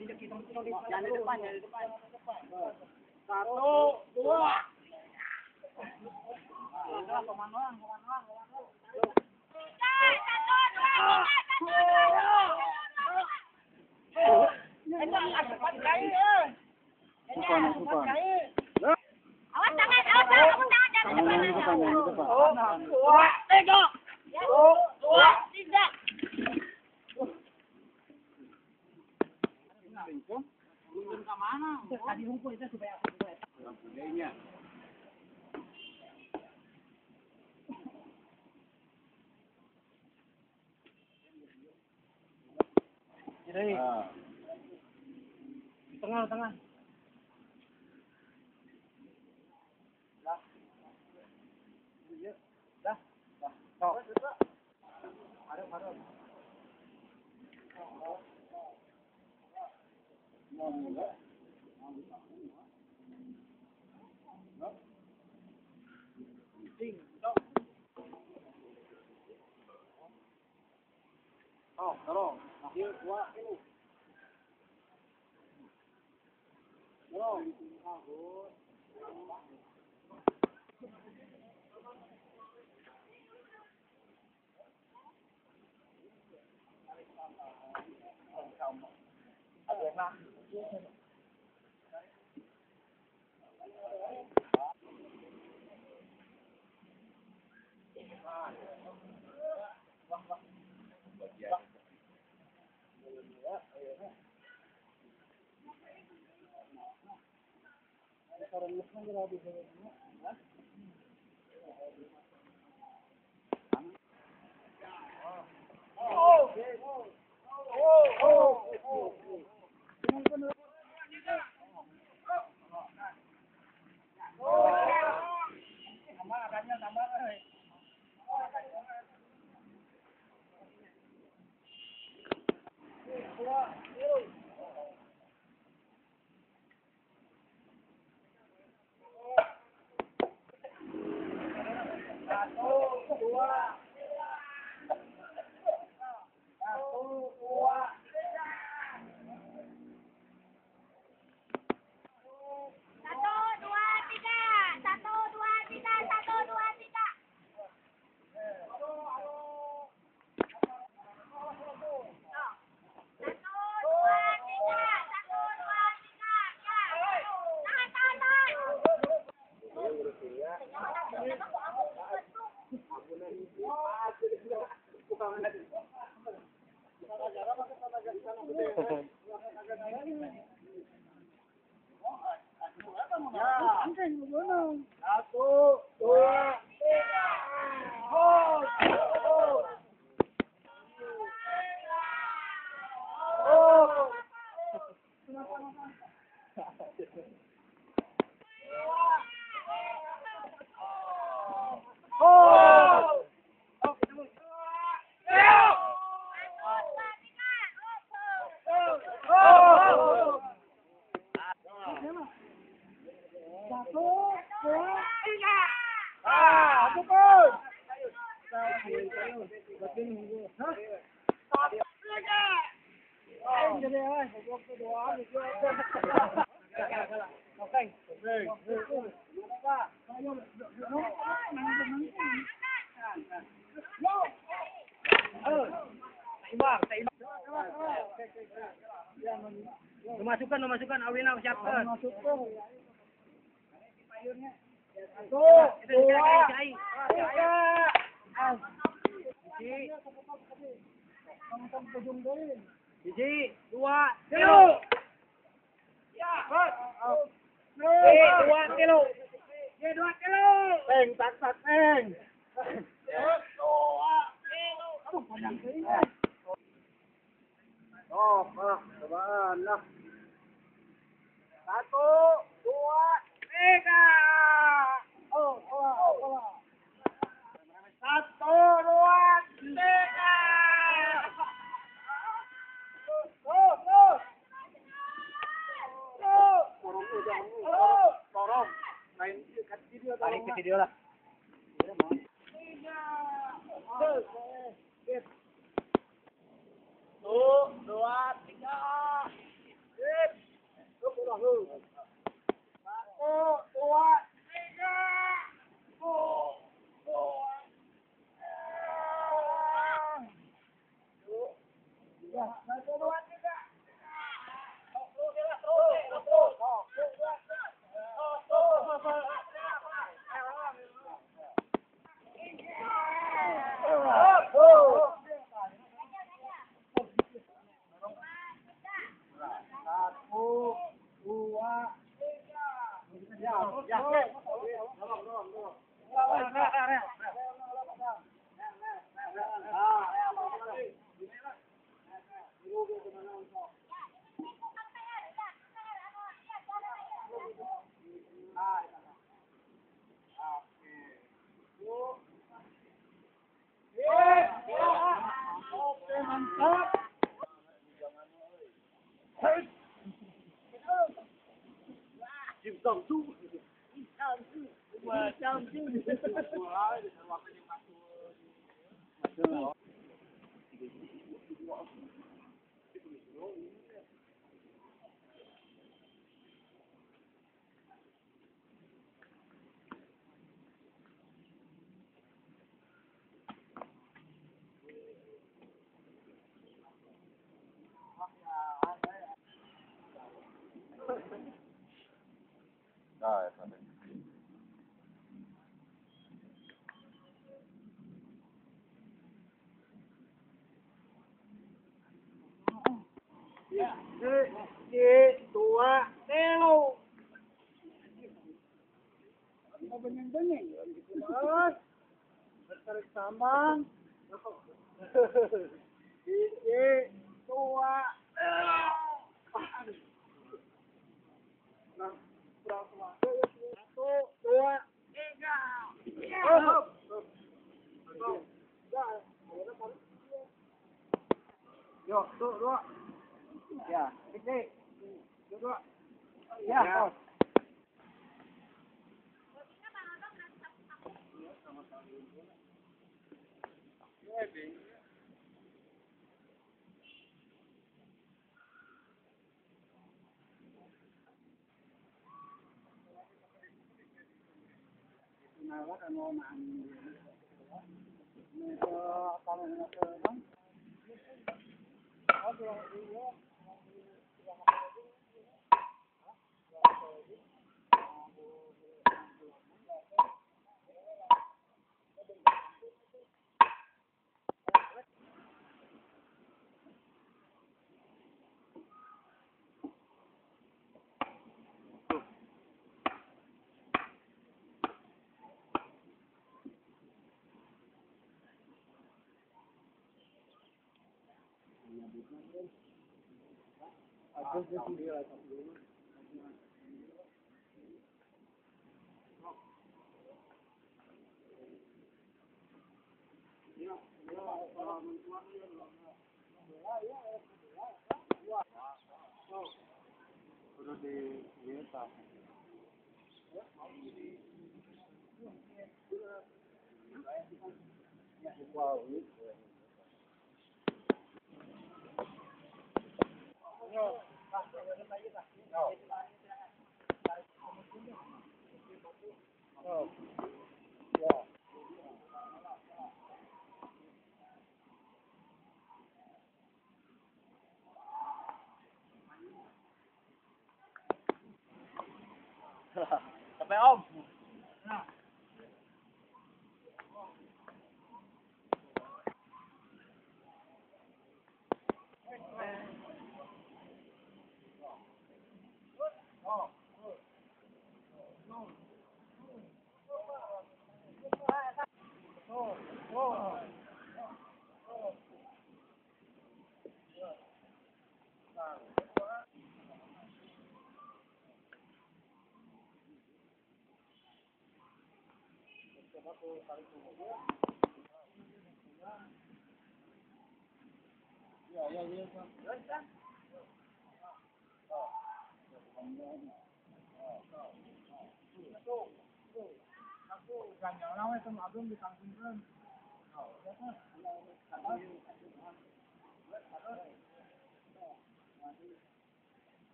Jangan di depan, jangan di depan. 1, 2. Awas tangan, awas tangan, kamu tangan jangan di depan. 1, 2, 3. 1, 2, 3. Tadi hukum itu supaya aku jadi tengah tengah. Dah. Dah. Dah. Ada ada. Oh, tolong. Dua, ini. Tolong. Masukkan, Awina siapkan. Masukkan. 1, 2, 3. 1, 2, 3. 2 kilo. 2 kilo. Peng, tak, tak, peng. 2 kilo. Aduh, panjang sekali. Oh, ah, cobaan lah. 1, 2, 3. Oh, oh, oh. 1, 2, 3. Oh, oh. Tolong, lain video, tarik ke video lah. 3, 1, 2, 3. 1, 2, 3. Terus, 1, 2, 3. Ya, ya. Oke, mantap. Nah, ya, sampai. Dua, telu. Bening-bening. Terus tambang. 1, 2, nah, 1, 2, 3. Yuk, 1, 2. Ya, 3, 2. Ya. Sampai Om.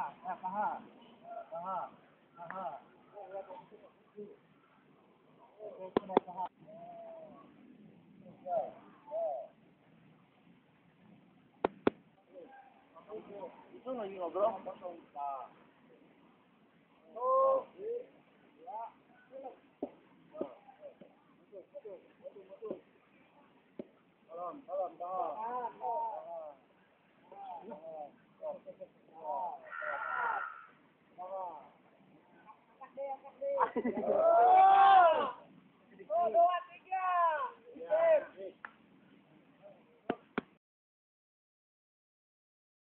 Ya, paha. Paha. Paha. Itu lagi ngobrol. Salam, salam, paha.